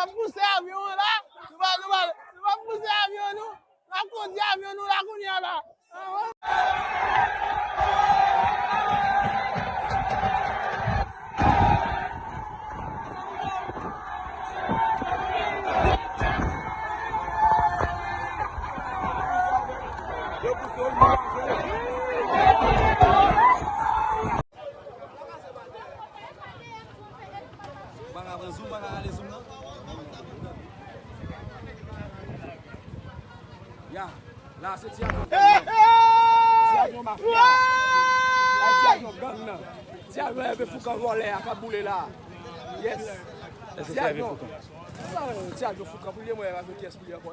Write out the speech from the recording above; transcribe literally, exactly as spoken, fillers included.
Ap pouse avyon an la. Nou pa, nou pa, nou pa pouse avyon nou. N ap kondi avyon nou la kounye a la. Ou pa ka pran zoom, ou pa ka rale zoom nan. Ya, la se ti avyon gang nan. Ti avyon mafya. Ay, ti avyon gang nan. Ti avyon Hervé Foucan vòlè a k ap boule la. Yes. Èske se Hervé Foucan? Ti avyon Foucan, pou li mwen avèk pyès pou li ankò.